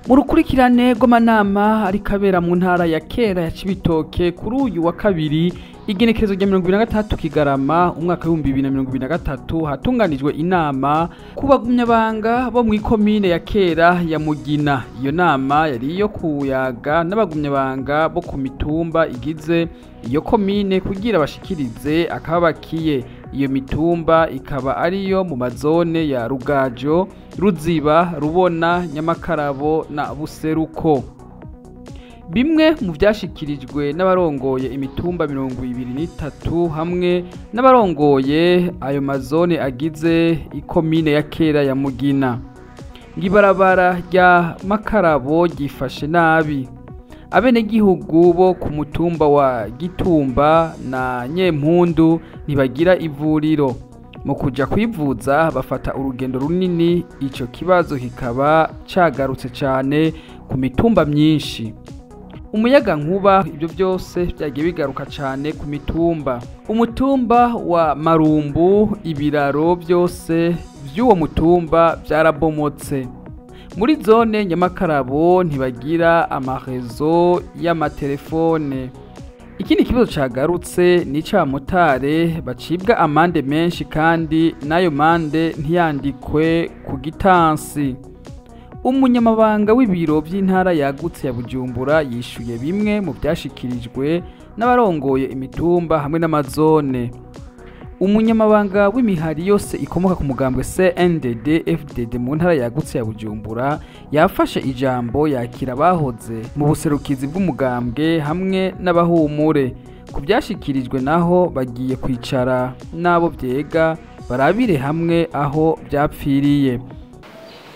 Mu rukurikirane rw'amanama ariko abera mu ntara ya kera ya Cibitoke, kuri uyu wa kabiri igenekerezo rya 2023 Kigarama umwaka w'2023, hatunganijwe inama ku bagumyabanga bo mu ikomine ya kera ya Mugina. Iyo nama yari iyo kuyaga n'abagumyabanga bo ku mitumba igize iyo komine kugira bashikirize akababakiye. Iyo mitumba ikaba ariyo mu mazone ya Rugajo, Ruziba, Rubona, Nyamakarabo na Buseruko. Bimwe mu vyashikirijwe n'abarongoye imitumba 23 hamwe n'abarongoye ayo mazone agize ikomine ya kera ya Mugina: Ibarabara rya Makarabo ryifashe nabi. Abenegihugu bo ku mutumba wa Gitumba na Nyempundu ntibagira ivuriro. Mu kuja kwivuza bafata urugendo runini. Ico kibazo kikaba cagarutse cane ku mitumba myinshi. Umuyaga nkuba, ibyo byose byagiye bigaruka cyane ku mitumba. Umutumba wa Marumbu, ibiraro byose by'uwo mutumba byarabomotse. Muri zone Nyamakarabo ntibagira amarezo y'amatelefone. Ikindi kibazo cagarutse ni ic'abamotare bacibwa amande menshi kandi n'ayo mande ntiyandikwe ku gitansi. Umunyamabanga w'ibiro by'intara yagutse ya Bujumbura yishuye bimwe mu byashikirijwe n'abarongoye imitumba hamwe n'amazone. Umunyamabanga w'imihari yose ikomoka ku mugambwe CNDD FDD mu ntara yagutse ya Bujumbura yafashe ijambo, yakira abahoze mu buserukizi bw'umugambwe hamwe n'abahumure. Ku byashikirijwe naho, bagiye kwicara n'abo byega barabire hamwe aho byapfiriye.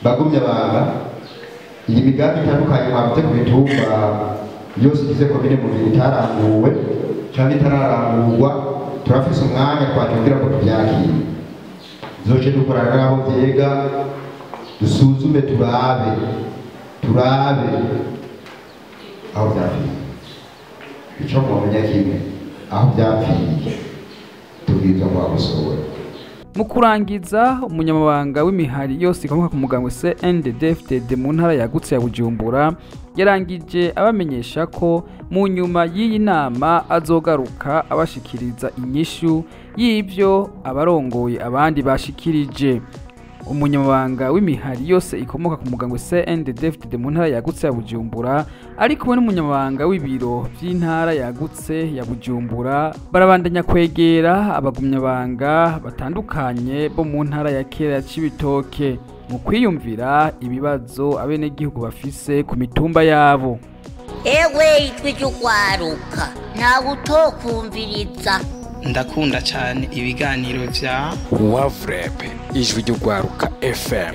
Bagumye banga iyi migambi itandukanye mwavuze ku mitumba yose igize komine mu gihe itaranguwe cyangwa itararangurwa, turafise umwanya twaje kugira ngo tubyakire. Tuzoce dukorana n'abo vyega, dusuzume, turabe aho vyapfiriye. Ico mwomenya kimwe, aho vyapfiriye tubwirizwa kuhakosora. Mu kurangiza, umunyamabanga w'imihari yose ikomoka ku mugambwe CNDD-FDD mu ntara yagutse ya Bujumbura yarangije abamenyesha ko mu nyuma y'iyi nama azogaruka abashikiriza inyishu y'ibyo abarongoye abandi bashikirije. Umunyamabanga w'imihari yose ikomoka ku mugambwe CNDD-FDD mu ntara yagutse ya Bujumbura ari kumwe n'umunyamabanga w'ibiro by'intara yagutse ya Bujumbura barabandanya kwegera abagumyabanga batandukanye bo mu ntara ya kera ya Cibitoke mu kwiyumvira ibibazo abenegihugu bafise ku mitumba yabo. Ewe, ijwi ry'urwaruka, ntawe utokumviriza. Ndakunda cyane ibiganiro vya Wavurep, Ijwi ry'Urwaruka FM.